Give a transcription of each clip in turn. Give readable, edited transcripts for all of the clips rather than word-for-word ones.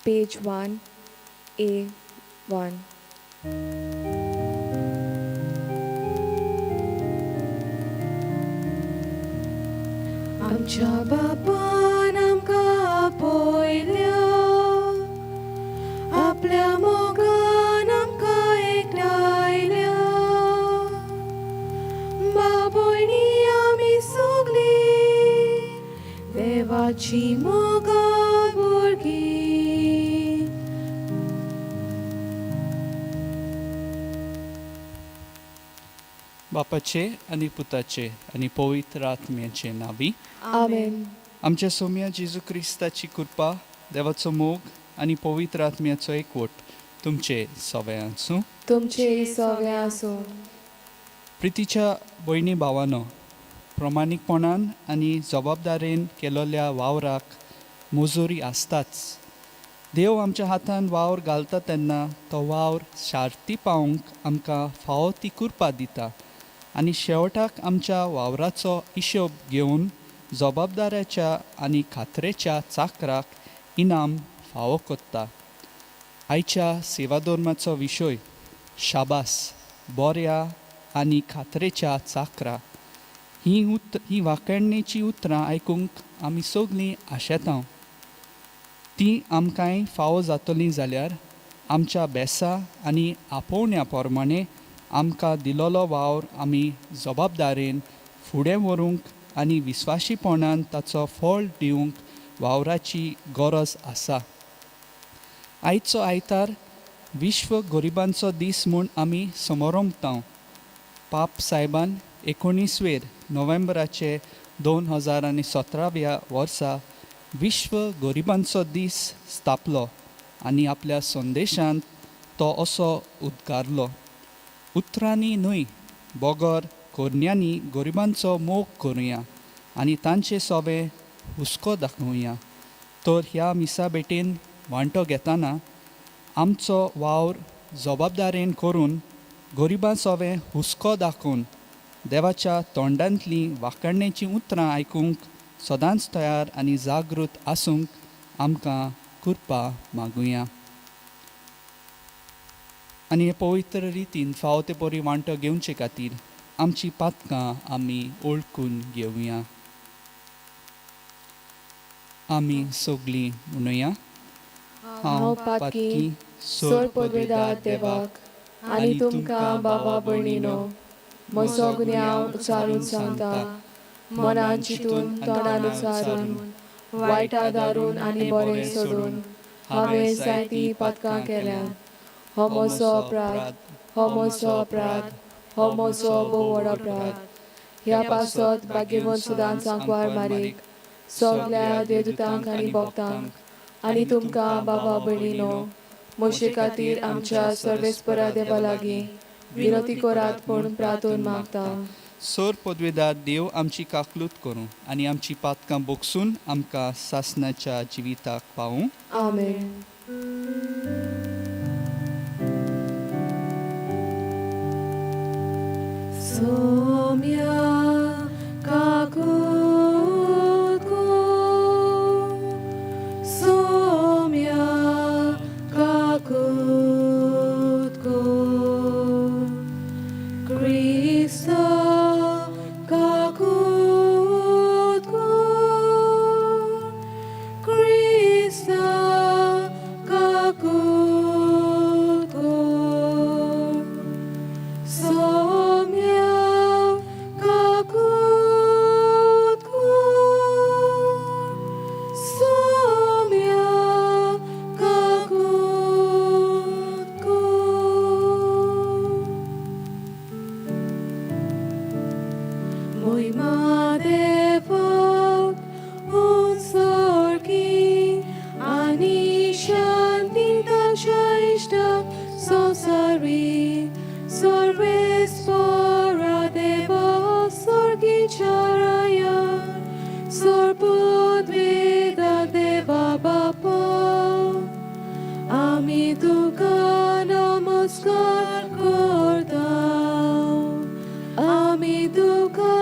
Page 1, A1. आमच्या बापान आमकां आपयल्या, आपल्या मोगान आमकां एकठांयल्या. बाबोयणी आमी सगळीं देवाची मोगा भुरगीं. बापाचे आनी पुताचे आनी पवित्र आत्म्याचे नांवी. आमेन. आमच्या सोम्या जेजू क्रिस्ताची कृपा, देवाचो मोग आनी पवित्र आत्म्याचो एकवट तुमचे सगळे आसूं. तुमचे सगळे आसूं. प्रितीच्या भयणी भावानो, प्रमाणीकपणान आनी जबाबदारेन केलोल्या वावराक मजुरी आसताच. देव आमच्या हातान वावर घालता तेन्ना तो वावर शार्ती पावंक आमकां फावो ती कृपा दिता आनी शेवटाक आमच्या वावराचो हिशोब घेवन जबाबदाऱ्याच्या आनी खात्रेच्या चाकराक इनाम फावो कोत्ता. आयच्या सेवाधर्माचो विशय शाबास बोऱ्या आनी खात्रेच्या चाकरा. ही वाकेणेची उतरां आयकूंक आमी सगलीं आशेता. तीं आमकांय फावो जातलीं जाल्यार आमच्या बेसा आनी आपोवण्या प्रमाणे आमकां दिलोलो वावर आमी जबाबदारेन फुडें व्हरूंक आनी विस्वाशीपणान ताचो फळ दिवंक वावराची गरज आसा. आयचो आयतार विश्व गरिबांचो दीस म्हूण आमी समोरमता. पाप सायबान 19वेर नोव्हेंबराचे 2017व्या वर्सा विश्व गरिबांचो दीस स्थापलो आनी आपल्या संदेशांत तो असो उद्गारलो, उतरांनी न्हय बगर करण्यांनी गरिबांचो मोग करुया आनी तांचे सोबे हुस्को दाखोवया. तर ह्या मिसा भेटेन वांटो घेतना आमचो वावर जबाबदारेन करून गरिबां सोबे हुस्को दाखोवन देवाच्या तोंडांतलीं वाखाणणेचीं उतरां आयकूंक सदांच तयार आनी जागृत आसूंक आमकां कृपा मागुया आनी हे पवित्र रितीन फावो ते परी वांटो घेवचे खातीर आमची पातकां आमी ओळखून घेवया. आमी सगलीं म्हणुया. हांव पातकी सोर पदवेदार देवाक आनी तुमकां बाबा भयणीनो म्हजो गुन्यांव उचारून सांगता. मनान चिंतून, तोंडान उचारून, वायट आदारून आनी बरें सोडून हांवें जायतीं पातकां केल्यांत. हो म्हजो अपराध, हो म्हजो अपराध, हो म्हजो भोव व्हड अपराध. ह्या पासत भाग्यवंत सदांच आंकवार मारीक, सगल्या देवदूतांक आनी भक्तांक आनी तुमकां बाबा भयणीनो म्हजे खातीर आमच्या सर्वेस्परा देवा लागीं विनोती करात म्हूण प्रार्थून मागता. सोर पदवेदार देव आमची काकलूत करूं आनी आमची पातकां बोगसून आमकां सासणाच्या जिविताक पावूं. आमेन. सोम्या काकूत कर, सोम्या काकूत कर, क्रिस्ता काकूत कर, क्रिस्ता काकूत कर, सोम्या काकूत कर, सोम्या काकूत कर. मोहिमा देवाक उत्सर्गी आनी शांती ताच्या इश्टाक संवसारी. सर्वेस्परा देवा सर्गीच्या राया, सर्वपदवेदा देवा बापा, आमी तुका नमस्कार करता, आमी तुका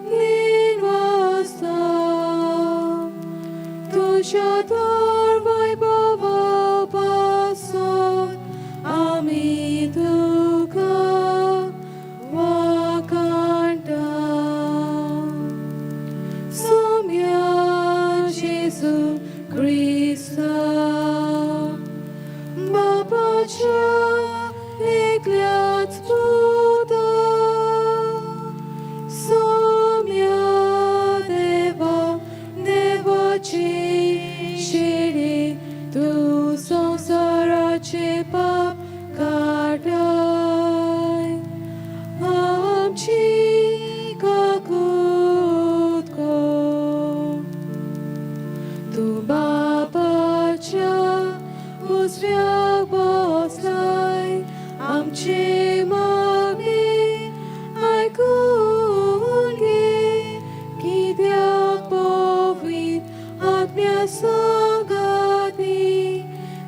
निवासता. तुज्या दर वैभवान तूं बापाच्या उजव्याक बसलाय आमचे मागणे आयकून घे कित्याक पवित्र आत्म्या सांगाती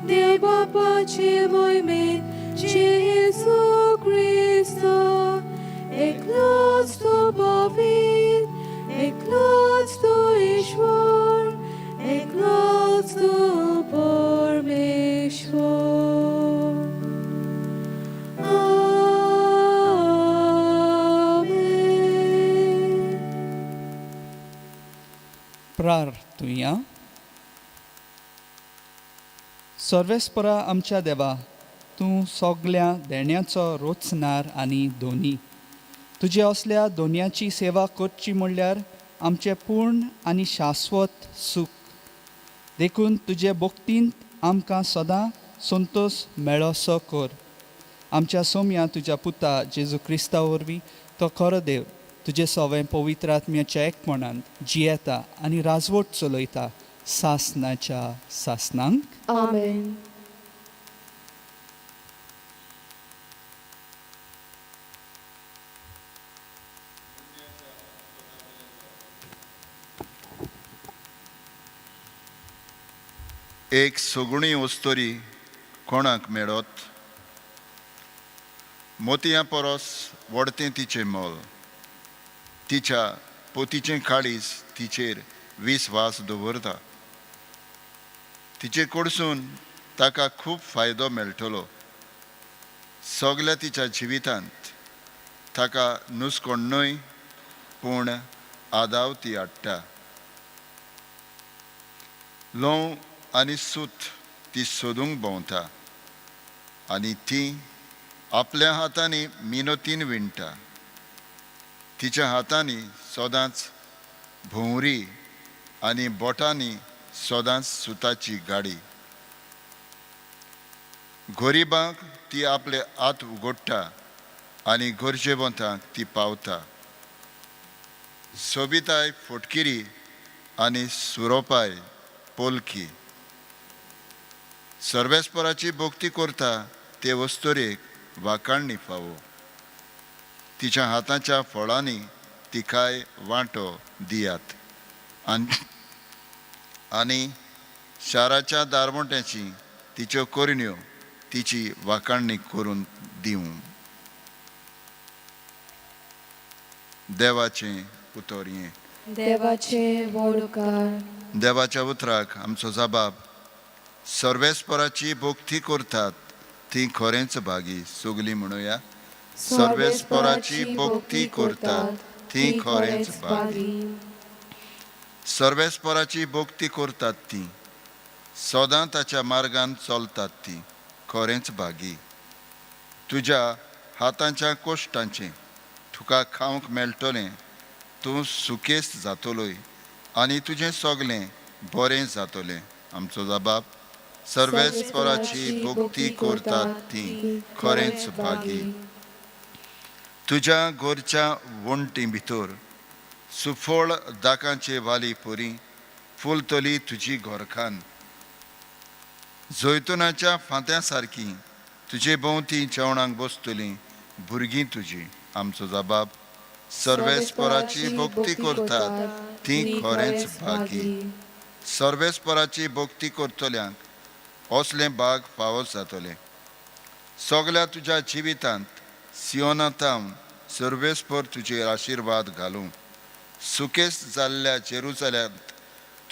देव बापाचे मोहिमेंत जेजू क्रिस्ता एकलोच तो पवित्र एकलोच तो ईश्वर एकलोच तो परमेश्वर. आमेन. प्रार्थुया. सर्वेस्परा आमच्या देवा, तूं सगल्या देण्याचो रोचणार आनी दोनी. तुजे असल्या दोनयाची सेवा करची म्हणल्यार आमचें पूर्ण आनी शाश्वत सूख. देखून तुजे भक्तींत आमकां सदां संतोश मेळोसो कर. आमच्या सोम्या तुज्या पुता जेजू क्रिस्ता वरवीं, तो खरो देव, तुजे सवें पवित्र आत्म्याच्या एकपणान जियेता आनी राजवट चलयता सासनाच्या सासनांक. आमेन. एक सगुणी वस्तोरी कोणाक मेळत? मोतयां परस वडतें तिचें मोल. तिच्या पोतीचें काळीज तिचेर विस्वास दवरता. तिचे कडसून ताका खूब फायदो मेळटलो. सगल्या तिच्या जिवितांत ताका नुस्कोण न्हय पूण आदाव ती हाडटा. ल्हंव आनी सूत ती सोदूंक भोंवता आनी ती आपल्या हातांनी मिनतीन विणटा. तिच्या हातांनी सदांच भोंवरी आनी बोटांनी सदांच सुताची गाडी. गरिबांक ती आपले हात उगडटा आनी गरजेवंतांक ती पावता. सोबिताय फटकिरी आनी सुरोपाय पोलकी. सर्वेस्पराची भक्ती करता ते वस्तुरेक वाकाणणी फावो. तिच्या हाताच्या फळांनी तिकाय वांटो दियात आनी शाराच्या दारवंट्याची तिच्यो करण्यो तिची वाकाणणी करून दिवं. देवाचें उतर हें. देवाचे व्हड उपकार. देवाच्या उतराक आमचो जबाब. सर्वेस्पराची भक्ती करतात ती खरेंच भागी. सगलीं म्हणुया, सर्वेस्पराची भक्ती करतात ती खरेंच भागी. सर्वेस्पराची भक्ती करतात ती सदां ताच्या मार्गान चलतात ती खरेंच भागी. तुज्या हातांच्या कोश्टांचें तुका खावंक मेळटलें. तूं सुकेस्त जातलोय आनी तुजें सगलें बरें जातलें. आमचो जबाब. सर्वेस्पराची भक्ती करतात ती खरेंच भागी. तुज्या घरच्या वण्टी भितर सुफळ दाकांचे वाली परी फुलतली तुजी घरखान. जैतुनाच्या फांत्या सारकी तुजे भोंवती जेवणाक बसतली भुरगीं तुजी. आमचो जबाब. सर्वेस्पराची भक्ती करतात ती खरेंच भागी. सर्वेस्पराची भक्ती करतल्यांक असलें भाग फावो जातलें. सगल्या तुज्या जिवितांत सियोनातावन सर्वेस्पर तुजेर आशिर्वाद घालूं. सुकेस्त जाल्ल्या जेरुजाल्यांत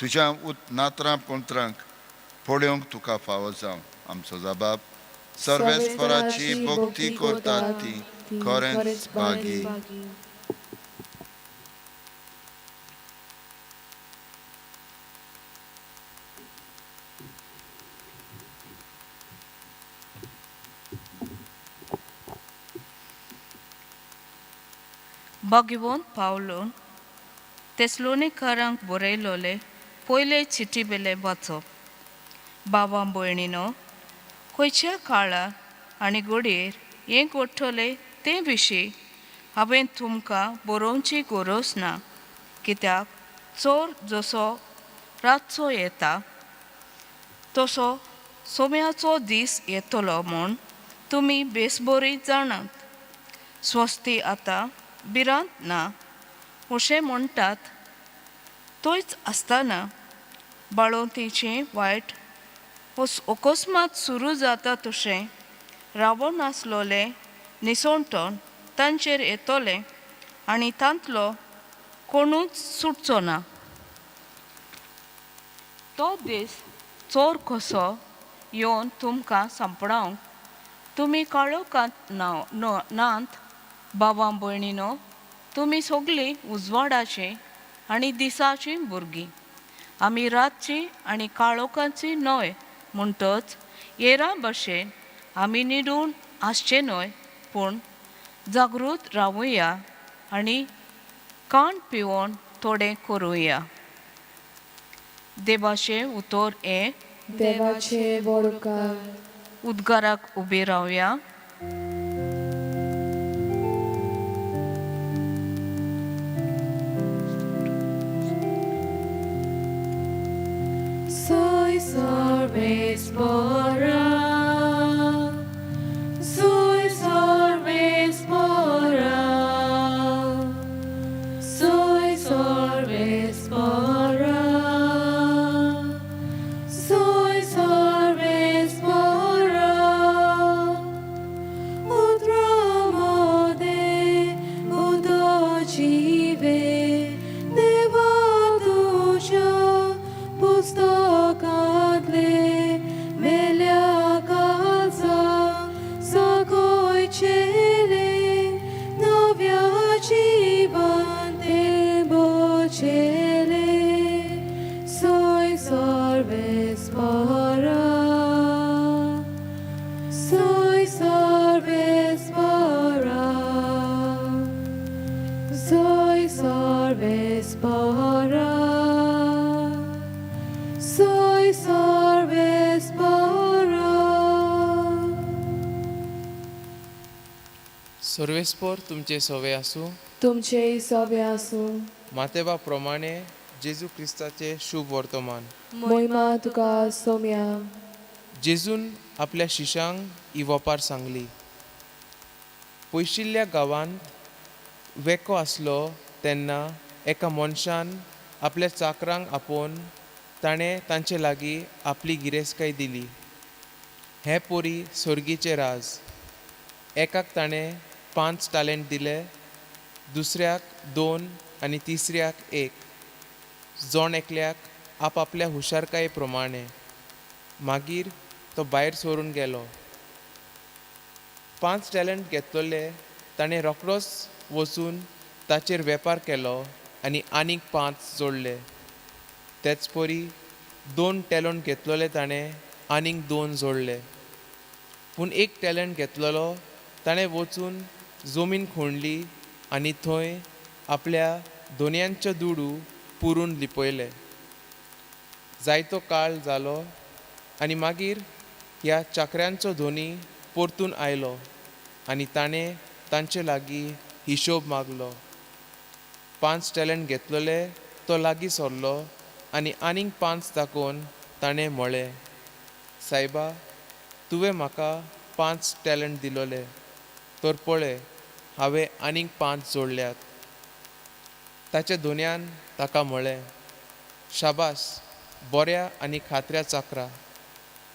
तुज्या नात्रां पोंत्रांक पळोवंक तुका फावो जावं. आमचो जबाब. सर्वेस्पराची भक्ती करतात ती खरेंच भागी. भगवंत पावलून तेसलोनीकरांक बरयलोले पयले चिटी बेले वाचप. बाबा भयणीनो, खंयच्या काळार आनी घडयेर हें घडटलें ते विशीं हांवें तुमकां बरोवची गरज ना, कित्याक चोर जसो रातचो येता तसो सोम्याचो दीस येतलो म्हूण तुमी बेस बरी जाणात. स्वस्ती आतां भिरांत ना अशें म्हणटात थंयच आसतना बाळोंतीचें वायट अकस्मात सुरू जाता तशें रावण आसलोलें निसणटण तांचेर येतलें आनी तांतलो कोणूच सुटचो ना. तो दीस चोर कसो येवन तुमकां सांपडावंक तुमी काळोखांत नात. बाबा भयणीनो, तुमी सगळीं उजवाडाचीं आनी दिसाचीं भुरगीं. आमी रातचीं आनी काळोखाचीं न्हय, म्हणटच येरां भशेन आमी न्हिदून आसचें न्हय, पूण जागृत रावुया आनी कान पिवन थोडें करुया. देवाचें उतर हें. देवाचे व्हड उपकार. उद्गाराक उबी रावया. Soy sarvespora, soy sarvespora, soy sarvespora, soy sarvespora. Utramode udojive devatuja पुस्तकांतले मेल्या काळजा साकोयचेले नव्या जिवन ते बोचेले. सोय सर्वेस्परा, soy sarvespara, soy sarvespara, soy sarvespara. सर्वेस्पोर तुमचे सवे आसूं. तुमचेय सोबे आसूं. मातेबा प्रमाणे जेजू क्रिस्ताचें शुभ वर्तमान. मोहिमा तुका सोम्या. जेजून आपल्या शिशांक ही वपार सांगली. पयशिल्ल्या गांवांत वेको आसलो तेन्ना एका मनशान आपल्या चाकरांक आपोवन ताणें तांचे लागीं आपली गिरेस्तकाय दिली. हें पोरी सर्गीचें राज. एकाक ताणें 5 टॅलंट दिले, दुसऱ्याक 2 आनी तिसऱ्याक 1, जण एकल्याक आपआपल्या हुशारकाये प्रमाणे. मागीर तो भायर सरून गेलो. 5 टॅलंट घेतलोले ताणें रोखडोच वचून ताचेर वेपार केलो आनी आनीक 5 जोडले. तेच परी 2 टॅलंट घेतलोले ताणें आनीक 2 जोडले. पूण 1 टॅलंट घेतलोलो ताणें वचून जमीन खोणली आनी थंय आपल्या दोनयांचो दुडू पुरून लिपयले. जायतो काळ जालो आनी मागीर ह्या चाकऱ्यांचो धोनी परतून आयलो आनी ताणें तांचे लागीं हिशोब मागलो. 5 टॅलंट घेतलोले तो लागीं सरलो आनी आनीक 5 दाखोवन ताणें म्हळें, सायबा, तुवें म्हाका 5 टॅलंट दिलोले, तर पळय हांवें आनीक 5 जोडल्यात. ताच्या दोनयान ताका म्हळें, शाबास, बऱ्या आनी खात्र्या चाकरा,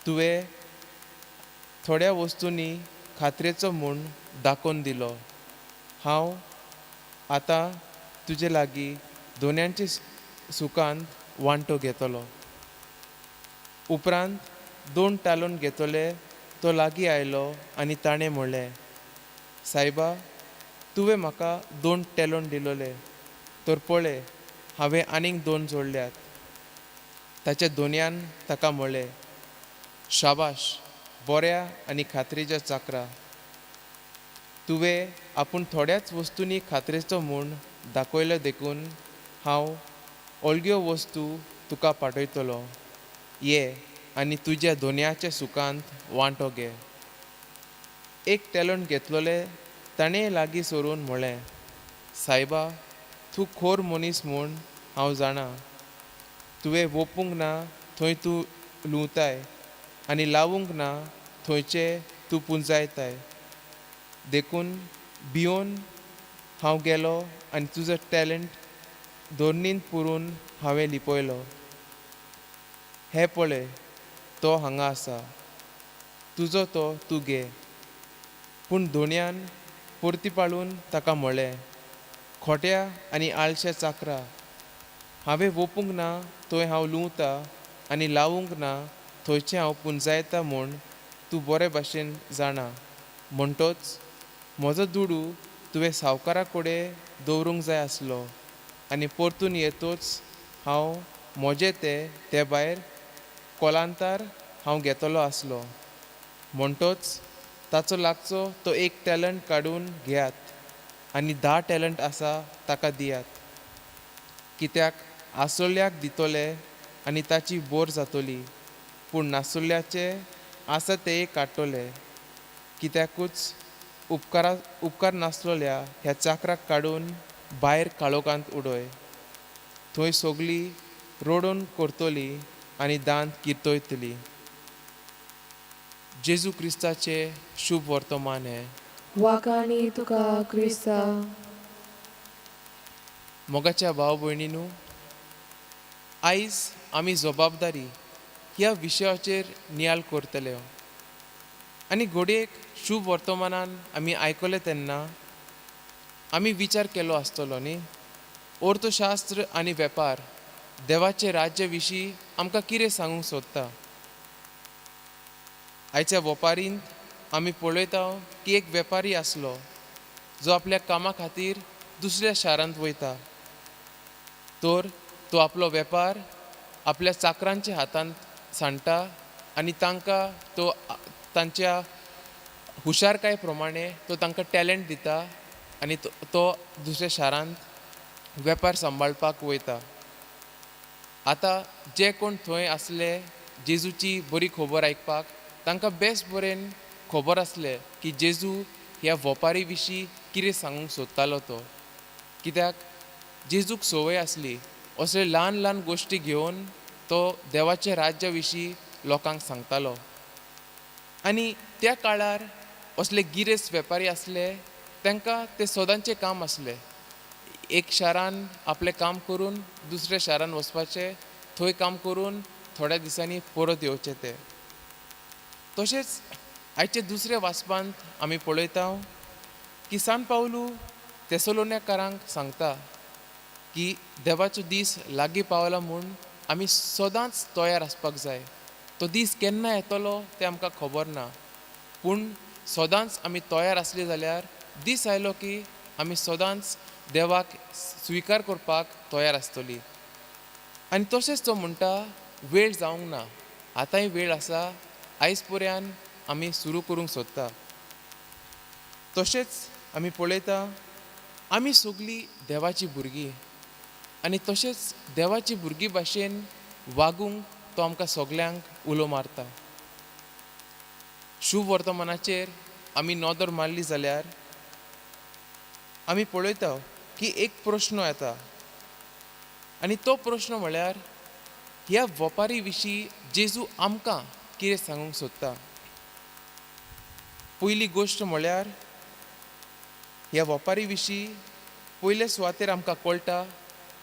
तुवें थोड्या वस्तूंनी खात्रेचो म्हूण दाखोवन दिलो. हांव आतां तुजे लागीं दोनयांचे सुखांत वांटो घेतलो. उपरांत 2 टालोन घेतले तो लागीं आयलो आनी ताणें म्हणलें, सायबा, तुवें म्हाका 2 टॅलोन दिलोले, तर पळय हांवें आनीक 2 जोडल्यात. ताच्या दोनयान ताका म्हणलें, शाबाश, बऱ्या आनी खात्रेच्या चाकरा, तुवें आपूण थोड्याच वस्तूंनी खात्रेचो म्हूण दाखयलो देखून हांव ओलग्यो वस्तू तुका पाठयतलो. ये आनी तुज्या दोनयाच्या सुखांत वांटो घे. 1 टॅलंट घेतलोले ताणें लागीं सरून म्हणलें, सायबा, तूं खोर मनीस म्हूण हांव जाणा. तुवें वोपूंक ना थंय तूं लुंवताय आनी लावूंक ना थंयचें तूं पुंजायताय. देखून भियोन हांव गेलो आनी तुजो टॅलंट दोरणींत पुरून हांवें लिपयलो. हें पळय, तो हांगा आसा, तुजो तो तूं घे. पूण धोणयान परती पाळून ताका म्हळें, खोट्या आनी आळश्या चाकरा, हांवें वोपूंक ना थंय हांव लुंवता आनी लावूंक ना थंयचें हांव पुंजायता म्हूण तूं बरे भाशेन जाणा. म्हणटोच म्हजो दुडू तुवें सावकारा कडेन दवरूंक जाय आसलो आनी परतून येतोच हांव म्हजें तें ते भायर कोलांतार हांव घेतलो आसलो. म्हणटोच ताचो लागचो तो एक टॅलंट काडून घेयात आनी 10 टॅलंट आसा ताका दियात. कित्याक आसोल्याक दितले आनी ताची बोर जातली, पूण नासुल्ल्याचें आसा तें काडटले. कित्याकूच उपकार नासलोल्या ह्या चाकराक काडून भायर काळोखांत उडय, थंय सगळीं रडून करतली आनी दांत किर्तयतली. जेजू क्रिस्ताचें शुभ वर्तमान हें. वाखाणी तुका क्रिस्ता. मोगाच्या भाव भयणीनू, आयज आमी जबाबदारी ह्या विशयाचेर नियाळ करतले. आनी घडयेक शुभ वर्तमानान आमी आयकलें तेन्ना आमी विचार केलो आसतलो न्ही, अर्थशास्त्र आनी वेपार देवाचे राज्य विशीं आमकां कितें सांगूंक सोदता. आयच्या वेपारींत आमी पळयता की एक वेपारी आसलो जो आपल्या कामा खातीर दुसऱ्या शारांत वयता, तर तो आपलो वेपार आपल्या चाकरांच्या हातांत सांडटा आनी तांकां तो तांच्या हुशारकाय प्रमाणे तो तांकां टॅलंट दिता आनी तो दुसऱ्या शारांत वेपार सांबाळपाक वयता. आतां जे कोण थंय आसले जेजूची बरी खबर आयकपाक, तांकां बेस बरेन खबर आसलें की जेजू ह्या वेपारी विशीं कितें सांगूंक सोदतालो तो. कित्याक जेजूक संवय आसली असले ल्हान ल्हान गोश्टी घेवन तो देवाच्या राज्या विशीं लोकांक सांगतालो. आनी त्या काळार असले गिरेस्त वेपारी आसले, तांकां ते सदांचें काम आसलें, एक शारान आपलें काम करून दुसऱ्या शारान वचपाचें, थंय काम करून थोड्या दिसांनी परत येवचें ते. तशेंच आयचे दुसऱ्या वाचपांत आमी पळयता की सान पावलू तेसलोनेकारांक सांगता की देवाचो दीस लागीं पावला म्हूण आमी सदांच तयार आसपाक जाय. तो दीस केन्ना येतलो तें आमकां खबर ना, पूण सदांच आमी तयार आसले जाल्यार दीस आयलो की आमी सदांच देवाक स्विकार करपाक तयार आसतली. आनी तशेंच तो म्हणटा वेळ जावंक ना, आतांय वेळ आसा, आयज पर्यंत आमी सुरू करूंक सोदता. तशेंच आमी पळयता आमी सगळीं देवाची भुरगीं आनी तशेंच देवाची भुरगीं भाशेन वागूंक तो आमकां सगल्यांक उलो मारता. शुभ वर्तमानाचेर आमी नदर मारली जाल्यार आमी पळयता की एक प्रश्न येता आनी तो प्रश्न म्हळ्यार ह्या वेपारी विशीं जेजू आमकां कितें सांगूंक सोदता. पयली गोश्ट म्हळ्यार ह्या वेपारी विशीं पयले सुवातेर आमकां कळटा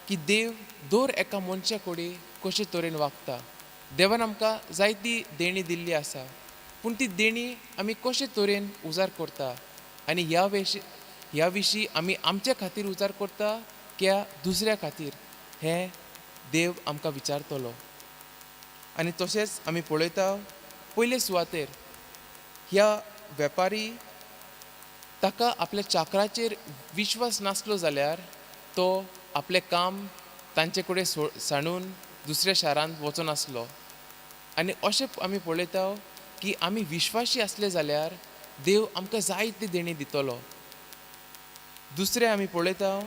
की देव दर एका मनशा कडेन कशे तरेन वागता. देवान आमकां जायती देणी दिल्ली आसा, पूण ती देणी आमी कशे तरेन उजार करता आनी ह्या विशीं आमी आमच्या खातीर उजार करता क्या दुसऱ्या खातीर हें देव आमकां विचारतलो. आनी तशेंच आमी पळयता पयले सुवातेर ह्या वेपारी ताका आपल्या चाकराचेर विश्वास नासलो जाल्यार तो आपलें काम तांचे कडेन सांडून दुसऱ्या शारांत वचनासलो. आनी अशें आमी पळयता की आमी विश्वासी आसले जाल्यार देव आमकां जायते देणी दितलो. दुसरें आमी पळयता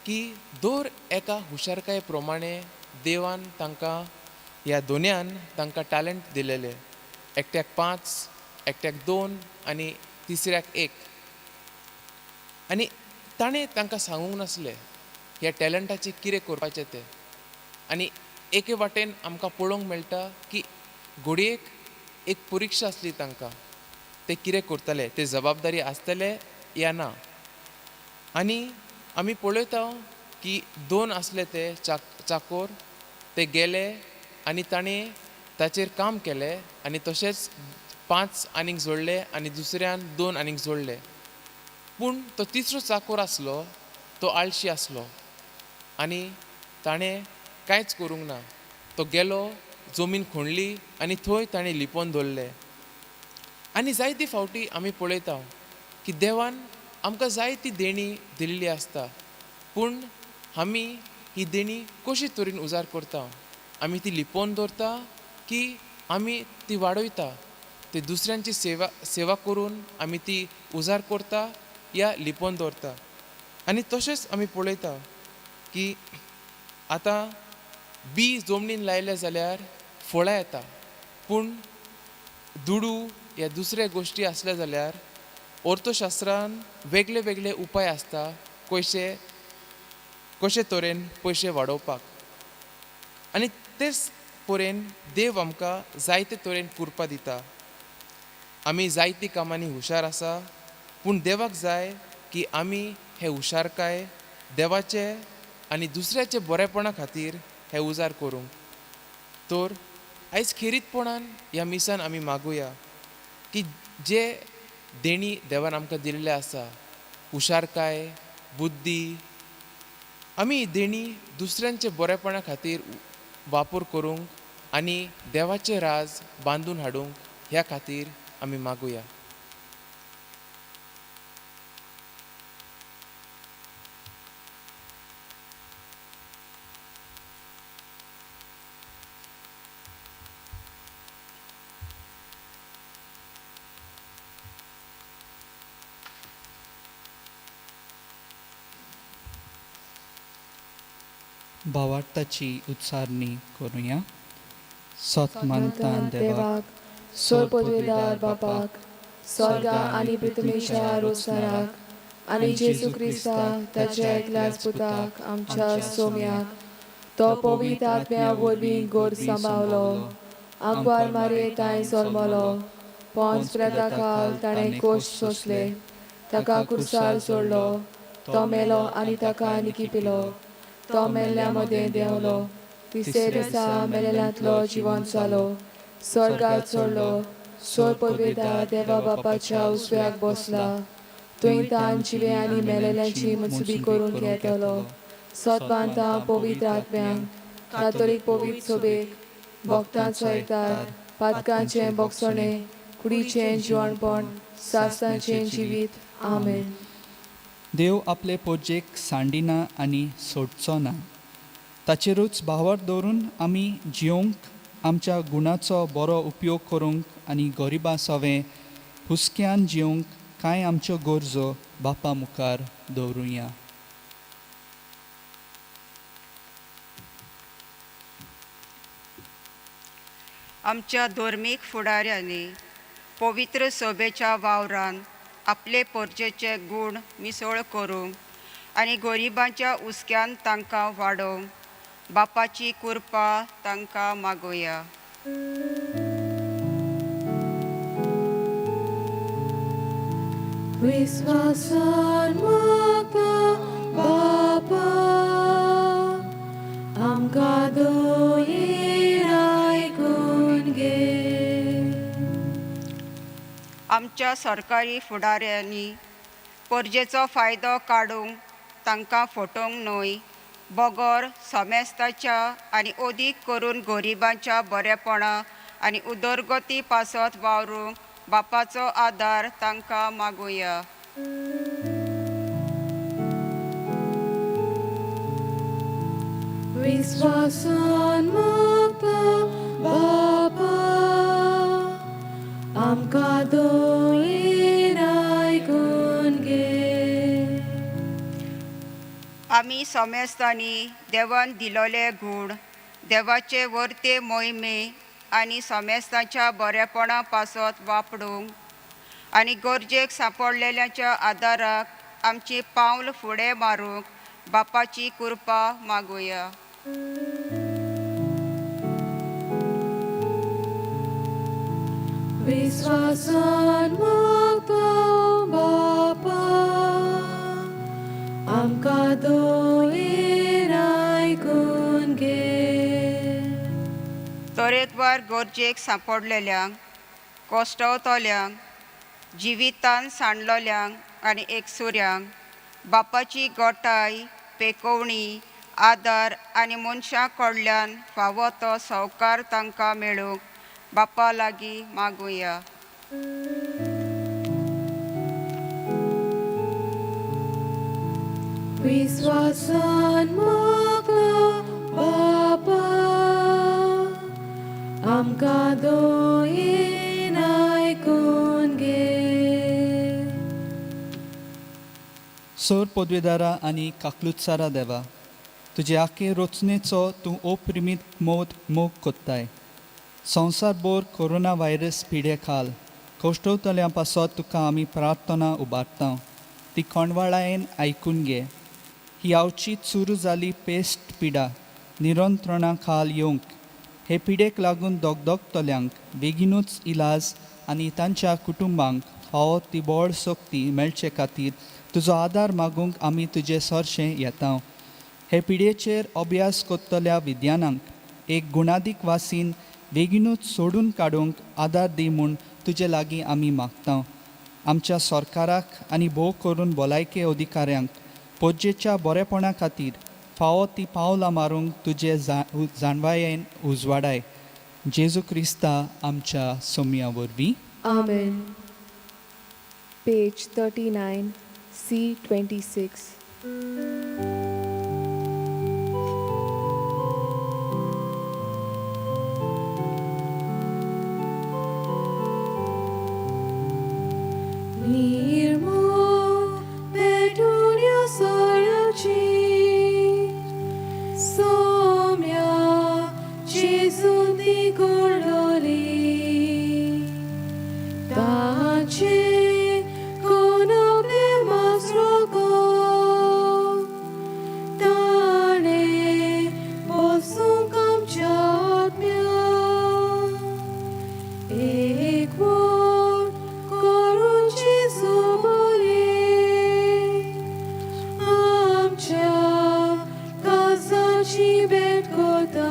की दर एका हुशारकाये प्रमाणे देवान तांकां ह्या दोनयान तांकां टॅलंट दिलेले, एकट्याक 5, एकट्याक 2 आनी तिसऱ्याक 1. आनी ताणें तांकां सांगूंक नासलें ह्या टॅलंटाचें कितें करपाचें तें. आनी एके वाटेन आमकां पळोवंक मेळटा की घडयेक एक परिक्षा आसली तांकां, ते कितें करतले, ते जबाबदारी आसतले या ना. आनी आमी पळयता की दोन आसले ते चाकोर, ते गेले आनी ताणें ताचेर काम केलें आनी तशेंच 5 आनीक जोडले आनी दुसऱ्यान 2 आनीक जोडले. पूण तो तिसरो चाकोर आसलो तो आळशी आसलो आनी ताणें कांयच करूंक ना. तो गेलो, जमीन खोणली आनी थंय ताणें लिपोवन दवरलें. आनी जायती फावटी आमी पळयता की देवान आमकां जायती देणी दिल्ली आसता, पूण आमी ही देणी कशी तरेन उजार करता? आमी ती लिपोवन दवरता की आमी ती वाडयता? ते दुसऱ्यांची सेवा करून आमी ती उजार करता या लिपोवन दवरता? आनी तशेंच आमी पळयता की आतां बी जमनीन लायलें जाल्यार फळां येता, पूण दुडू या दुसऱ्या गोश्टी आसल्या जाल्यार अर्थशास्त्रान वेगळे वेगळे उपाय आसता कशे कशे तरेन पयशे वाडोवपाक. आनी तेच परेन देव आमकां जायते तरेन कृपा दिता. आमी जायती कामांनी हुशार आसा, पूण देवाक जाय की आमी हे हुशारकाय देवाचे आनी दुसऱ्याचे बरेपणा खातीर हे उजार करूंक. तर आयज खेरीतपणान ह्या मिसान आमी मागुया की जे देणी देवान आमकां दिल्ले आसा, हुशारकाय, बुद्धी, आमी देणी दुसऱ्यांचे बरेपणा खातीर वापर करूंक आनी देवाचें राज बांदून हाडूंक ह्या खातीर आमी मागुया. भावार्थाची उच्चारणी करुया. सत मानता देवाक, सोर पदवेदार बापाक, स्वर्गा आनी पृथ्वीच्या रोसणाराक आनी जेजू क्रिस्ताक ताच्या एकल्याच पुताक आमच्या सोम्याक, तो पवित्र आत्म्या वरवीं गोर सांबावलो, आंकवार मारये तांय जल्मलो, पोंच प्रेता खाल ताणें कोश सोंसले, ताका कुर्सार सोडलो, तो मेलो आनी ताका निकिपिलो, तो मेल्ल्या मदें देंवलो, तिसरे दिसा मेलेल्यांतलो जिवन जालो, स्वर्गार चडलो, सोर पदवेदार देवा बापाच्या उजव्याक बसला, थंय तान जिवे आनी मेलेल्यांची मुजबी करून घेतलो. सत बांदता पवित्र आत्म्यांक, कातोलीक पवित्र सोबेक, भक्तांचो एकदार, पातकांचें बोगसणें, कुडीचें जिवणपण, सासणाचें जिवीत. आमेन. देव आपले पोजेक सांडिना आनी सोडचो ना. ताचेरूच भावार दवरून आमी जियोंक आमच्या गुणाचो बरो उपयोग करूंक आनी गरिबां सवें हुस्क्यान जियोंक कांय आमच्यो गरजो बापा मुखार दवरुया. आमच्या धर्मीक फुडाऱ्यांनी पवित्र सभेच्या वावरान आपले परजेचे गूण मिसळ करूंक आनी गरिबांच्या हुस्क्यान तांकां वाडोवंक बापाची कृपा तांकां मागोया. विस्वासान मागता बापा, आमकां दोयेर आयकून घे. आमच्या सरकारी फुडाऱ्यांनी परजेचो फायदो काडूंक तांकां फटोवंक न्हय, बगर समेस्ताच्या आनी अदीक करून गरिबांच्या बरेपणा आनी उदरगती पासत वावरूंक बापाचो आदार तांकां मागुया. विस्वासान मागता बापा, आमकां दोयेर आयकून घे. आमी समेस्तांनी देवान दिलोले गूण देवाचे वर्ते मोहिमे आनी समेस्तांच्या बरेपणा पासत वापरूंक आनी गरजेक सांपडलेल्यांच्या आदाराक आमची पावल फुडें मारूंक बापाची कृपा मागुया. विस्वासान मागता बापा आमकां दोयेन आयकून घे. तरेकवार गरजेक सांपडलेल्यांक, कश्टवतल्यांक, जिवितान सांडलोल्यांक आनी एकसुऱ्यांक बापाची गोटाय, पेकोवणी, आदार आनी मनशां कडल्यान फावो तो सावकार तांकां मेळूंक बापा लागीं मागुया. विस्वासान मागता बापा आमकां दोयेन आयकून घे. सोर पदवेदारा आनी काकलुत्सारा देवा, तुजे आखे रचनेचो तूं अपरिमीत मोद मोग कोत्ताय. संवसारभर कोरोना व्हायरस पिडे खाल कश्टवतल्यां पासत तुका आमी प्रार्थना उबारता, ती कोंडवाळायेन आयकून घे. ही आवची सुरू जाली पेस्ट पिडा निरंत्रणा खाल येवंक, हे पिडेक लागून दगदगतल्यांक बेगीनूच इलाज आनी तांच्या कुटुंबांक फावो ती बळ शक्ती मेळचे खातीर तुजो आदार मागूंक आमी तुजे सरशें येता. हे पिडेचेर अभ्यास करतल्या विज्ञानांक एक गुणादीक वासीन बेगीनूच सोडून काडूंक आदार दी म्हूण तुजे लागीं आमी मागता. आमच्या सरकाराक आनी भोव करून भलायके अधिकाऱ्यांक पोजेच्या बरेपणा खातीर फावो ती पावलां मारूंक तुजे जाणवायेन उजवाडाय. जेजू क्रिस्ता आमच्या सोमया वरवीं. आमेन. Page 39, C26. निर्मोल पेटून सोळ्याची सोम्या जेजून ती गोडली ताचे कोण आपले मासरो ताणे बसूंक आमच्या आत्म्या एक वोट करून जेजू बोले आमच्या काळजाची भेट करता.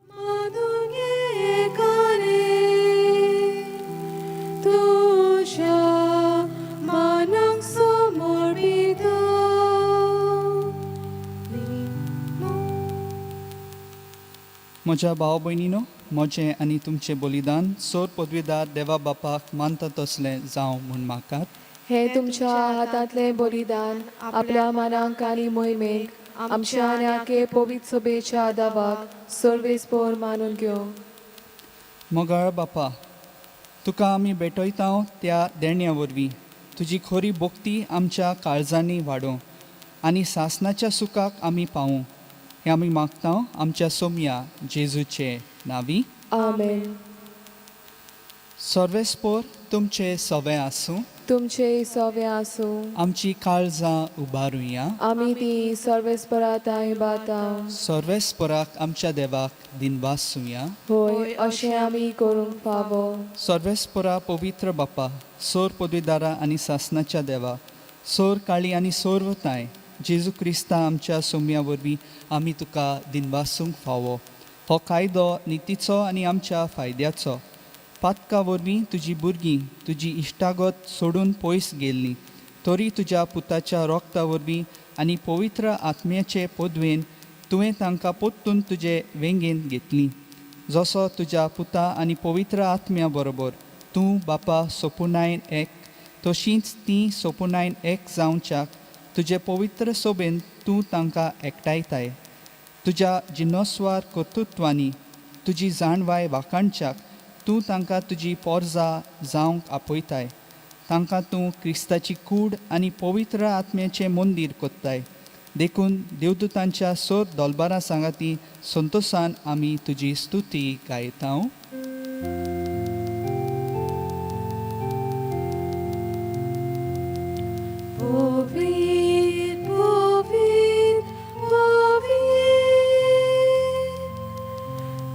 मागून एकाने तुज्या मनाक समर्पिता. म्हज्या भाव भयणीनो, म्हजें आनी तुमचें बलिदान सोर पदवीदार देवा बापाक मानता तसलें जावं म्हूण मागात. हे तुमच्या हातांतलें बलिदान आपल्या मनाक आनी मोहिमेक आमच्या आनी आखे पवित्र सभेच्या दावाक सर्वेस्पोर मानून घेवं. मोगाळ बापा, तुका आमी भेटयता त्या देण्या वरवीं तुजी खरी भक्ती आमच्या काळजांनी वाडोवं आनी सासनाच्या सुखाक आमी पावूं, हें आमी मागता आमच्या सोमया जेजूचे नांवी. आमेन. सर्वेस्पोर तुमचे सवे आसूं. तुमचे सवे आसूं. आमची काळजां उबारुया. आमी ती सर्वेस्परा तांय बाता. सर्वेस्पराक आमच्या देवाक दिनवासुया. होय, अशें आमी करूंक फावो. सर्वेस्परा पवित्र बापा, सोर पदवीदारा आनी सासनाच्या देवा, सोर काळी आनी सोर्वताय जेजू क्रिस्ता आमच्या सोम्या वरवीं आमी तुका दिनवासूंक फावो. हो कायदो नितीचो आनी आमच्या फायद्याचो. पातका वरवीं तुजी भुरगीं तुजी इश्टागत सोडून पयस गेल्लीं, तरी तुज्या पुताच्या रोगता वरवीं आनी पवित्र आत्म्याचे पदवेन तुवें तांकां परतून तुजे वेंगेंत घेतलीं. जसो तुज्या पुता आनी पवित्र आत्म्या बरोबर तूं बापा सोपुनायन एक, तशींच तीं सोपुनायन एक जावच्याक तुजे पवित्र सोबेन तूं तांकां एकठांयताय. तुज्या जिनोस्वार कर्तृत्वांनी तुजी जाणवाय वाखाणच्याक तूं तांकां तुजी पोरजा जावंक आपयताय. तांकां तूं क्रिस्ताची कूड आनी पवित्र आत्म्याचें मंदीर कोत्ताय. देखून देवदूतांच्या सोर दोलबारां सांगाती संतोसान आमी तुजी स्तुती गायता. पवित्र पवित्र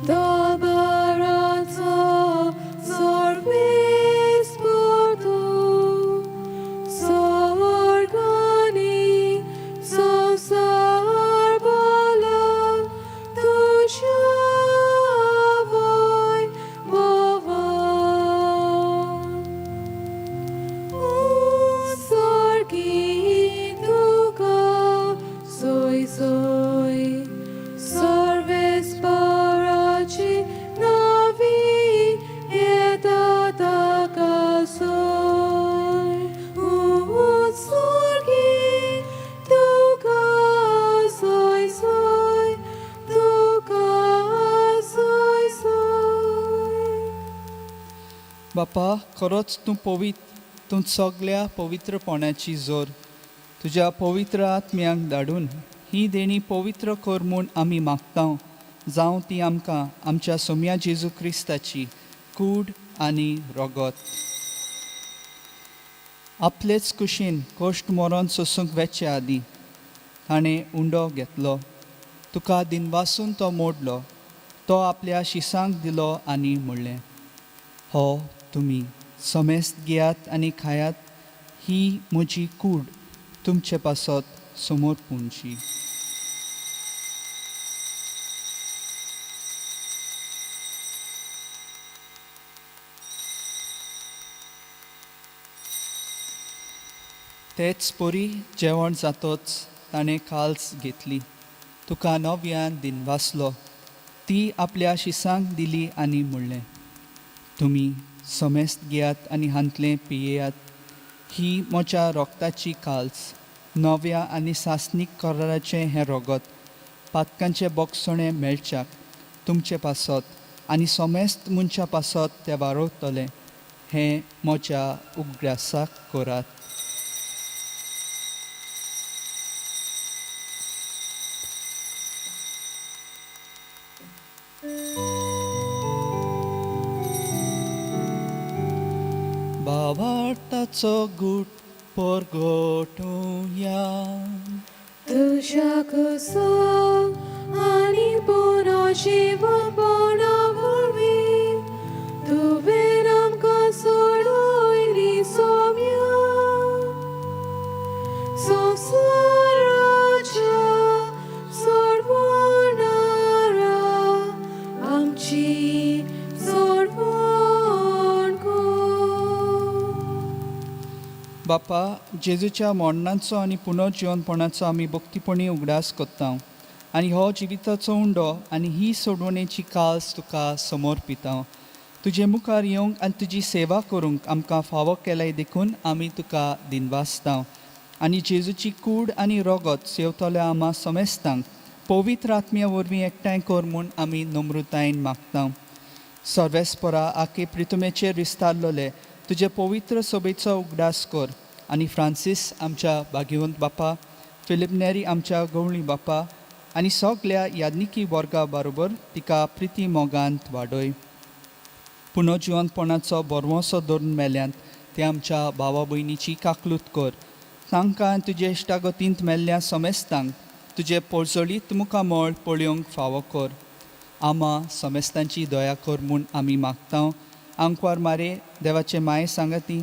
पवित्र बापा, खरोच तूं पवित्र, तूं सगल्या पवित्रपणाची जोर. तुज्या पवित्र आत्म्यांक धाडून ही देणी पवित्र कर म्हूण आमी मागता, जावं ती आमकां आमच्या सोम्या जेजू क्रिस्ताची कूड आनी रगत. आपलेच कुशीन कश्ट मरण सोसूंक वेचे आदीं ताणें उंडो घेतलो, तुका दिनवासून तो मोडलो, तो आपल्या शिसांक दिलो आनी म्हणलें, हो तुमी समेस्त घेयात आनी खायात, ही म्हजी कूड तुमचे पासत समोर पुणची. तेच परी जेवण जातोच ताणें काल्स घेतली, तुका नव्यान दिनवासलो, ती आपल्या शिसांक दिली आनी म्हणलें, तुमी समेस्त घेयात आनी हांतलें पियेयात, ही म्हज्या रोगताची काल्स, नव्या आनी सासणीक कराराचें हें रोगत पातकांचें बोगसणें मेळच्याक तुमचे पासत आनी समेस्त मनशां पासत तें वारवतलें, हें म्हज्या उगडासाक करात. बाबार्थाचो गूट परगटुया. तुज्या कुसा आनी पुनर्जीवनपणा वरवीं तुवें आमकां सोडयली सोम्या. संवसाराच्या सोडवणारा आमची सोडवण कर. बापा, जेजूच्या मरणाचो आनी पुनर्जिवनपणाचो आमी भक्तीपणी उगडास करता आनी हो जिविताचो उंडो आनी ही सोडवणेची काल्स तुका समर्पिता. तुजे मुखार येवंक आनी तुजी सेवा करूंक आमकां फावो केल्याय देखून आमी तुका दिनवासता आनी जेजूची कूड आनी रोगत सेवतल्या आमा समेस्तांक पवित्र आत्म्या वरवीं एकठांय कर म्हूण आमी नम्रतायेन मागता. सर्वेस्परा आखे प्रितुमेचेर विस्तारलोले तुजे पवित्र सोबेचो उगडास कर आनी फ्रांसीस आमच्या भाग्यवंत बापा, फिलीप नेरी आमच्या गवळी बापा आनी सगल्या याज्ञिकी वर्गा बरोबर तिका प्रिती मोगांत वाडय. पुनर्जिवंतपणाचो बरवसो धरून मेल्यांत ते आमच्या भावा भयणीची काकलूत कर. तांकां तुजे इश्टागतींत मेल्ल्या समेस्तांक तुजे पोळजळीत मुखामळ पळोवंक फावो कर. आमा समेस्तांची दया कर म्हूण आमी मागता. आंकवार मारे देवाचे माये सांगाती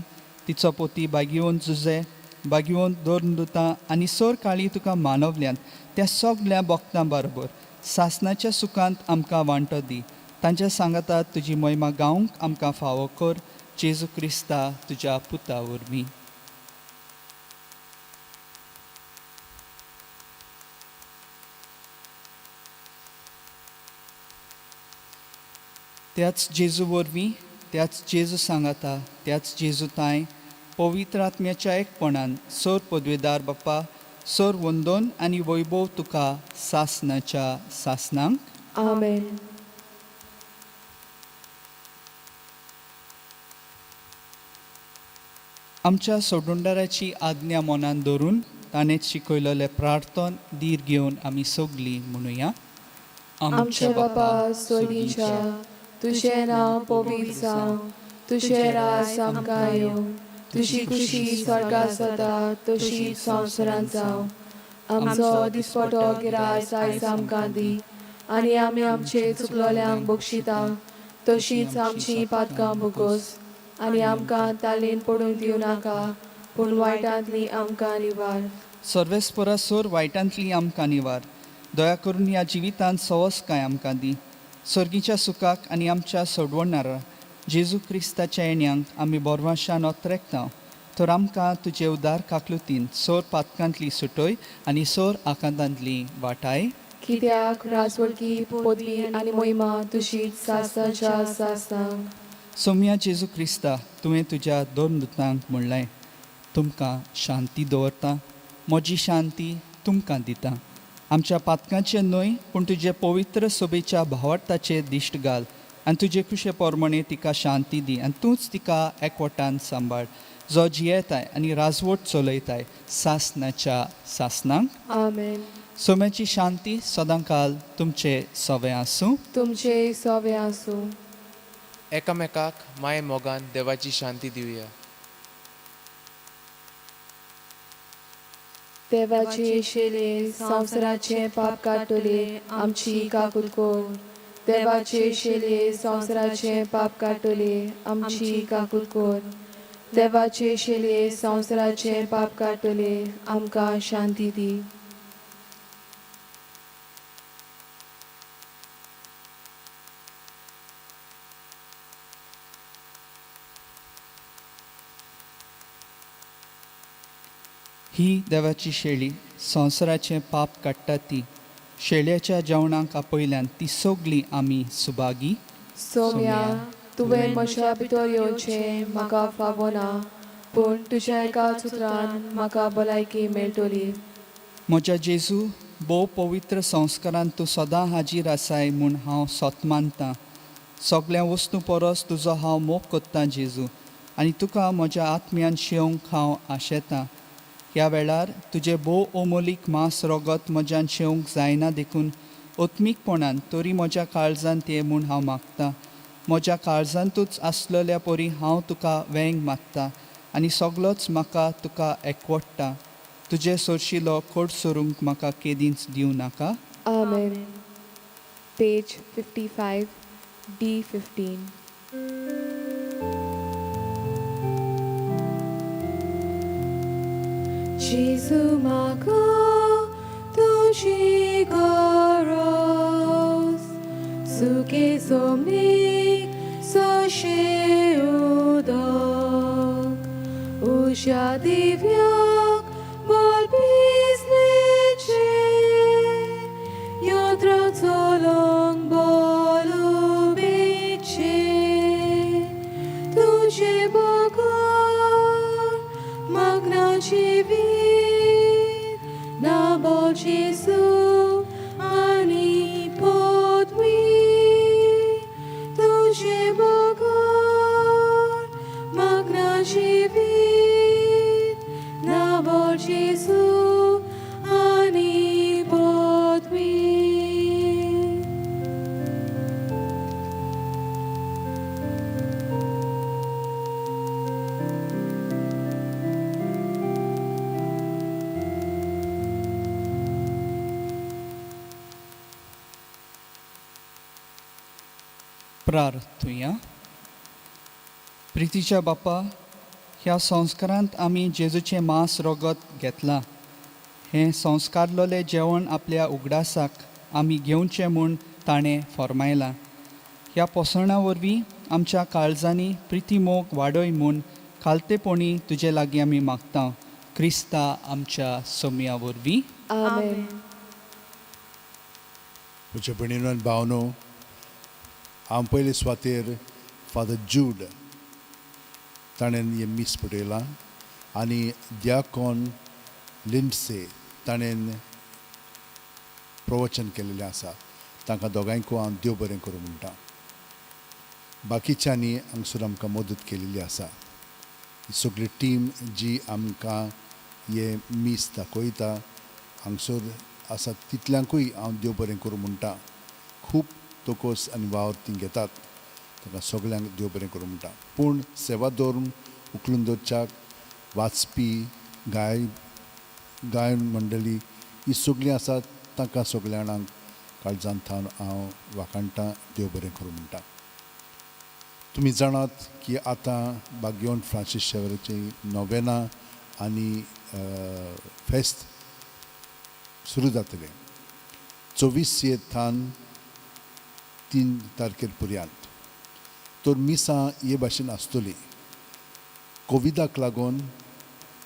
तिचो पोती बागयोवन जुजे बागयोवन दोन दुतां आनी सर काळी तुका मानवल्यांत त्या सगल्या भक्तां बरोबर सासनाच्या सुखांत आमकां वांटो दी. तांच्या सांगाता तुजी महिमा गावंक आमकां फावो कर. जेजू क्रिस्ता तुज्या पुता वरवीं. त्याच जेजू वरवीं, त्याच जेजू सांगाता, त्याच जेजू तांय पवित्र आत्म्याच्या एकपणान सर पदवेदार बाप्पा, सर वंदन आनी वैभव तुका सासनाच्या सासनांक. आमेन. आमच्या सोडुंडाराची आज्ञा मनान धरून ताणें शिकयलेलें प्रार्थन धीर घेवन आमी सगलीं म्हणुया. आमच्या बापा स्वर्गीच्या, तुजें नांव पवित्र जावं, तुजें राज आमकां येवं, तुजी खुशी स्वर्गात जाता तशी संवसारांत जावं. आमचो दिसपटो गिरास आयज आमकां दी आनी आमी आमचे चुकलोल्यांक बक्षिता तशीच आमची पातकां भोगोस आनी आमकां तालीन पडूंक दिवं नाका, पूण वायटांतली आमकां निवार. सर्वेस्परा सोर वायटांतली आमकां निवार. दया करून ह्या जिवितांत सवसकाय आमकां दी. सर्गीच्या सुखाक आनी आमच्या सोडवणारा जेजू क्रिस्ताच्या येण्यांक आमी बोरवाशान ओतरेकता. तर आमकां तुजे उदार काकलुतीन सोर पातकांतली सुटय आनी सोर आकांतांतली वाटाय. कित्याक राजवटकी पदवी आनी मोहिमा तुजी सासनाच्या सासनाक. सोम्या जेजू क्रिस्ता, तुवें तुज्या दोन दुतांक म्हणलें, तुमकां शांती दवरता, म्हजी शांती तुमकां दिता. आमच्या पातकांचें न्हय पूण तुजे पवित्र सोबेच्या भावार्थाचेर दिश्ट घाल आनी तुजे खुशे प्रमाणे तिका शांती दी आनी तूंच तिका एकवटान सांबाळ जो जियेताय आनी राजवट चलयताय सासनाच्या सासनांक. आमेन. सोम्याची शांती सदांकाल तुमचे सवे आसूं. तुमचे सोवे आसूं. एकामेकाक माये मोगान देवाची शांती दिवया. देवाचे शेले संवसाराचें पाप काडटले आमची काकूत कर. देवाचे शेले संवसाराचें पाप काडटले आमची काकूत कर. देवाचे शेले संवसाराचें पाप काडटले आमकां शांती दी. ही देवाची शेळी संवसाराचें पाप काडटा ती शेळ्याच्या जेवणाक आपयल्यान ती सगळी आमी सुभागी. सोम्या, तुवें म्हज्या भितर येवचें म्हाका फावना, पूण तुज्या एका सुत्रान म्हाका भलायकी मेळटली. म्हज्या जेजू, भोव पवित्र संस्कारान तूं सदां हाजीर आसाय म्हूण हांव सत मानतां. सगळ्या वस्तूं परस तुजो हांव मोग कोत्तां जेजू, आनी तुका म्हज्या आत्म्यान शेवंक हांव आशेतां. ह्या वेळार तुजें भोव अमोलीक मांस रगत म्हज्यान शेवंक जायना देखून आत्मीकपणान तरी म्हज्या काळजांत ये म्हूण हांव मागतां. म्हज्या काळजांतूच आसलेल्या परी हांव तुका वेंग मागता आनी सगलोच म्हाका तुका एकवडटा. तुजे सोरशिलो खोट सोरूंक म्हाका केदींच दिवं नाका. आमेन. Page 55, D15. Jesu म्हाका तुजी गरज, सुके सोमनीक सोशे उदक, उज्या दिव्याक बोल पिसलेचे, यंत्र चलोंक बोलुबेचे, तुजे बगर म्हाका जिवीत ना बोल जेजू आनी पदवी, तुजे बगर म्हाका जिवीत ना बोल जेजू आनी पदवी. प्रार्थुया. प्रितीच्या बापा, ह्या संस्कारांत आमी जेजूचें मांस रगत घेतलां. हें संस्कारलोलें जेवण आपल्या उगडासाक आमी घेवचें म्हूण ताणें फर्मायलां. ह्या पोसवणा वरवीं आमच्या काळजांनी प्रिती मोग वाडय म्हूण खालतेपणी तुजे लागीं आमी मागता, क्रिस्ता आमच्या सोमया वरवीं. आमेन. म्हज्या भयणीनो आनी भावनो, हांव पयले सुवातेर फादर जूड ताणें हें मीस पटयलां आनी दियाकोन लिंडसे ताणें प्रवचन केलेलें आसा. तांकां दोगांयकूय हांव देव बरें करूं म्हणटा. बाकीच्यांनी हांगसर आमकां मदत केलेली आसा. ही सगळी टीम जी आमकां हें मीस दाखयता हांगसर आसा तितल्यांकूय हांव देव बरें करूं म्हणटा. खूब तोकोस आनी वावर ती घेतात, तांकां सगल्यांक देव बरें करूं म्हणटा. पूण सेवा धरून उखलून दवरच्याक वाचपी गायन मंडळी ही सगळीं आसात, तांकां सगल्या जाणांक काळजांत थावन हांव वाखाणटां, देव बरें करूं म्हणटा. तुमी जाणात की आतां बागयोन फ्रांसीस शेवराची नोवेना आनी फेस्त सुरू जातलें 24 थावन 3 तारखेर पर्यंत. तर मिसां हे भाशेन आसतली. कोविडाक लागून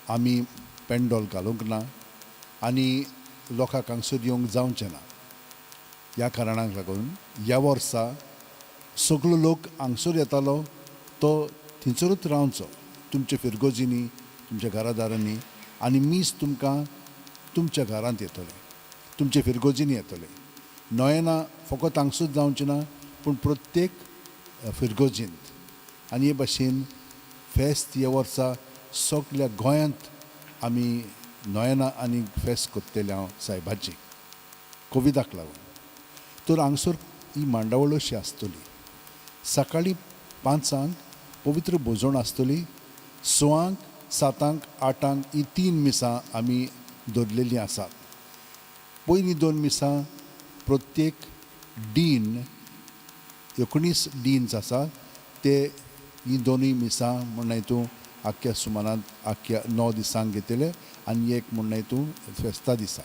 आमी पेंडोल घालूंक ना आनी लोकांक हांगसर येवंक जावचें ना. ह्या कारणाक लागून ह्या वर्सा सगलो लोक हांगसर येतालो तो थंयसरूच रावचो, तुमच्या फिरगोजींनी, तुमच्या घरादारांनी, आनी मीस तुमकां तुमच्या घरांत येतलें, तुमच्या फिरगोजींनी येतलें. नोयेना फकत हांगसूच जावचें ना, पूण प्रत्येक फिरगोजींत. आनी हे भाशेन फेस्त ह्या वर्सा सगल्या गोंयांत आमी नोयेना आनी फेस्त करतले हांव सायबाची कोविडाक लागून. तर हांगसर ही मांडावळ अशी आसतली. सकाळीं 5 पवित्र भोजण आसतली. 6, 7, 8 ही 3 मिसां आमी दवरलेलीं आसात. पयलीं 2 मिसां प्रत्येक डीन 19 डीन्स आसात ते ही 2 मिसां म्हणून तूं आख्ख्या सुमानांत आख्ख्या 9 दिसांक घेतले आनी एक म्हणून तूं फेस्ता दिसा.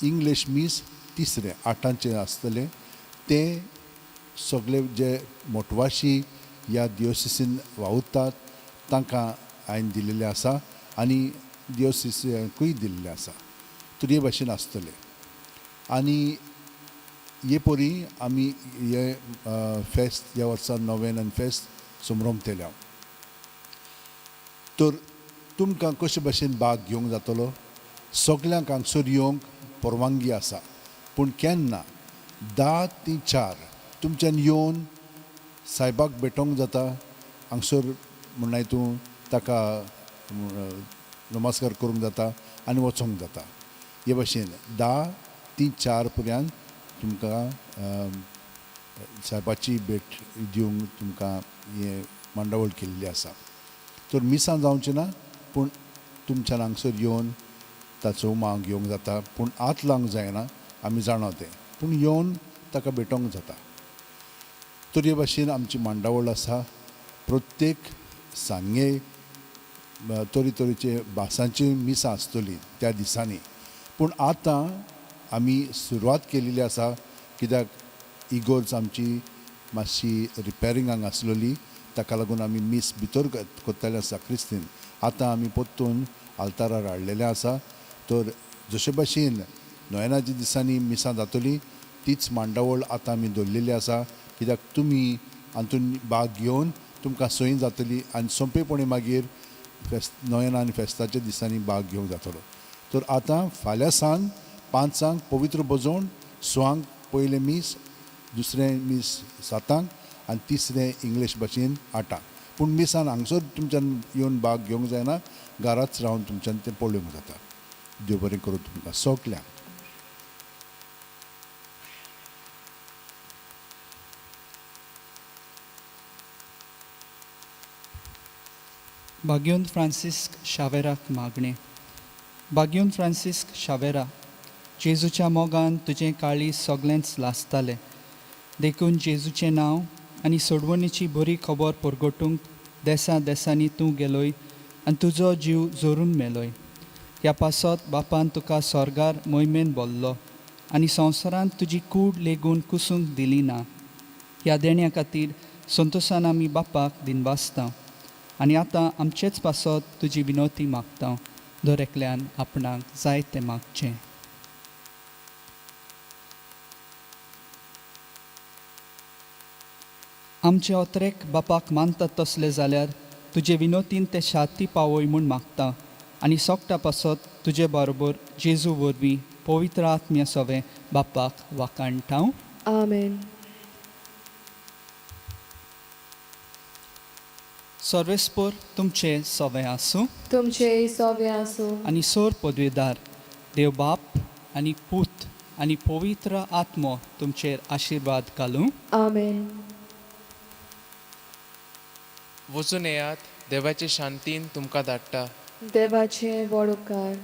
इंग्लीश मीस तिसरें 8 आसतलें. तें सगळे जे मोटवाशी ह्या दियोसिसीन वावुरतात तांकां हांवें दिलेलें आसा आनी दियोसिसीकूय दिल्लें आसा. तर हे भाशेन आसतलें. आनी हे परी आमी हे फेस्त ह्या वर्सा नोवेन आनी फेस्त समरमतले हांव. तर तुमकां कशे भाशेन भाग घेवंक जातलो? सगल्यांक हांगसर येवंक परवानगी आसा, पूण केन्ना 10 ते 4 तुमच्यान येवन सायबाक भेटोवंक जाता. हांगसर म्हणनाय तूं ताका नमस्कार करूंक जाता आनी वचोंक जाता. हे भाशेन 10 ते 4 पर्यंत तुमकां सायबाची भेट दिवंक तुमकां हें मांडावळ केल्ली आसा. तर मिसां जावचें ना, पूण तुमच्यान हांगसर येवन ताचो उमाव घेवंक जाता, पूण आत लावंक जायना आमी जाणा तें, पूण येवन ताका भेटोवंक जाता. तर हे भाशेन आमची मांडावळ आसा. प्रत्येक सांगे तरेतरेचे भासांची मिसां आसतली त्या दिसांनी. पूण आतां आमी सुरवात केलेली आसा, कित्याक इगोर्ज आमची मातशी रिपेरिंगाक आसलेली, ताका लागून आमी मीस भितर करताले आसा क्रिस्तीन. आतां आमी परतून आल्तारार हाडलेलें आसा. तर जशे भाशेन नोयेनाच्या दिसांनी मिसां जातली तीच मांडावळ आतां आमी दवरलेली आसा, कित्याक तुमी हातून भाग घेवन तुमकां सोयी जातली आनी सोंपेपणी मागीर फेस्त नोयेना आनी फेस्ताच्या दिसांनी भाग घेवंक जातलो. तर आतां फाल्यां सावन 5 पवित्र भोजण, 6 पयलें मीस, दुसरें मीस 7 आनी तिसरें इंग्लीश भाशेन 8. पूण मिसान हांगसर तुमच्यान येवन भाग घेवंक जायना, घराच रावन तुमच्यान तें पळोवंक जाता. देव बरें करूं तुमकां सगल्यांक. बाग्योन फ्रांसिस्क शावेराक मागणें. बाग्योन फ्रांसिस्क शावेरा, जेजूच्या मोगान तुजें काळीज सगळेंच लासतालें, देखून जेजूचें नांव आनी सोडवणीची बरी खबर परगटूंक देसा देसांनी तूं गेलोय आनी तुजो जीव जोरून मेलोय. ह्या पासत बापान तुका स्वर्गार मोहिमेन बोल्लो आनी संवसारांत तुजी कूड लेगून कुसूंक दिली ना. ह्या देण्या खातीर संतोसान आमी बापाक दिनवासता आनी आतां आमचेच पासत तुजी विनोती मागता. दर एकल्यान आपणाक जाय तें मागचें. आमचे अत्रेक बापाक मानतात तसले जाल्यार तुजे विनोतीन ते शाती पावय म्हूण मागता आनी सोगटा पासत तुजे बरोबर जेजू वरवीं पवित्र आत्म्या सवें बापाक वाखाणटा. आमेन. सर्वेस्पोर तुमचे सवें आसूं, तुमचे सवें आसूं. आनी सोर पदवेदार देव बाप आनी पूत आनी पवित्र आत्मो तुमचेर आशिर्वाद घालूं. आमेन. वचून येयात, देवाचे शांतीन तुमकां धाडटा. देवाचे व्हड उपकार.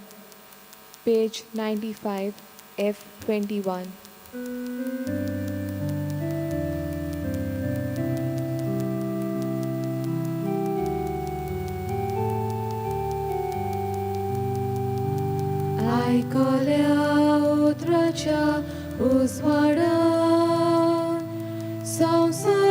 Page 95 F21. आयकल्या उतराच्या उजवाडा संवसार